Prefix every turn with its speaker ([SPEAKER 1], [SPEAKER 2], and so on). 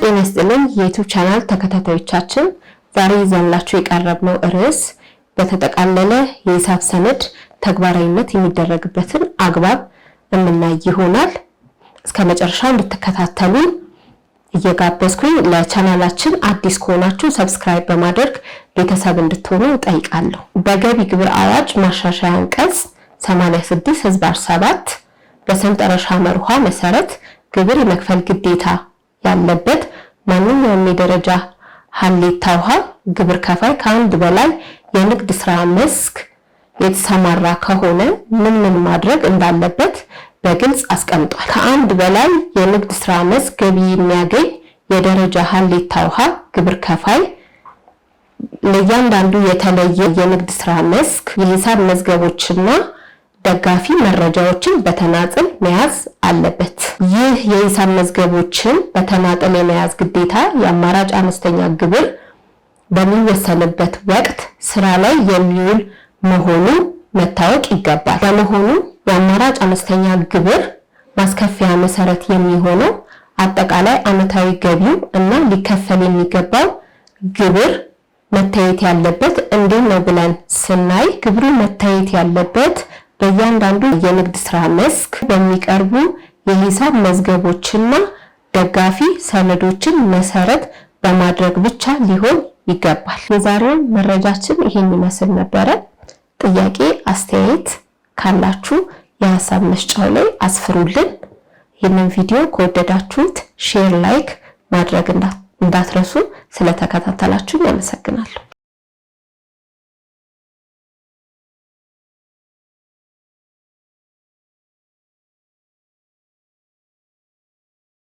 [SPEAKER 1] ጤና ይስጥልኝ የ YouTube channel ተከታታዮቻችን፣ ዛሬ ይዘንላችሁ የቀረብነው ርዕስ በተጠቃለለ የሂሳብ ሰነድ ተግባራዊነት የሚደረግበትን አግባብ የምናይ ይሆናል። እስከ መጨረሻው እንድትከታተሉን እየጋበዝኩኝ ለቻናላችን አዲስ ከሆናችሁ subscribe በማድረግ ቤተሰብ እንድትሆኑ እጠይቃለሁ። በገቢ ግብር አዋጅ ማሻሻያ አንቀጽ 86/7 በሰንጠረዥ ሐመሩ ሐ መሰረት ግብር የመክፈል ግዴታ ያለበት ማንኛውም የደረጃ ሀሌታው ሀ ግብር ከፋይ ከአንድ በላይ የንግድ ስራ መስክ የተሰማራ ከሆነ ምን ምን ማድረግ እንዳለበት በግልጽ አስቀምጧል። ከአንድ በላይ የንግድ ስራ መስክ ገቢ የሚያገኝ የደረጃ ሀሌታው ሀ ግብር ከፋይ ለእያንዳንዱ የተለየ የንግድ ስራ መስክ የሂሳብ መዝገቦችና ደጋፊ መረጃዎችን በተናጥል መያዝ አለበት። ይህ የሂሳብ መዝገቦችን በተናጥል የመያዝ ግዴታ የአማራጭ አነስተኛ ግብር በሚወሰንበት ወቅት ስራ ላይ የሚውል መሆኑ መታወቅ ይገባል። በመሆኑ የአማራጭ አነስተኛ ግብር ማስከፈያ መሰረት የሚሆነው አጠቃላይ ዓመታዊ ገቢው እና ሊከፈል የሚገባው ግብር መታየት ያለበት እንዴት ነው ብለን ስናይ፣ ግብሩ መታየት ያለበት በእያንዳንዱ የንግድ ስራ መስክ በሚቀርቡ የሂሳብ መዝገቦችና ደጋፊ ሰነዶችን መሰረት በማድረግ ብቻ ሊሆን ይገባል። የዛሬው መረጃችን ይሄን ይመስል ነበረ። ጥያቄ፣ አስተያየት ካላችሁ የሀሳብ መስጫው ላይ አስፍሩልን። ይህንን ቪዲዮ ከወደዳችሁት share፣ like ማድረግ እንዳትረሱ። ስለተከታተላችሁ አመሰግናለሁ።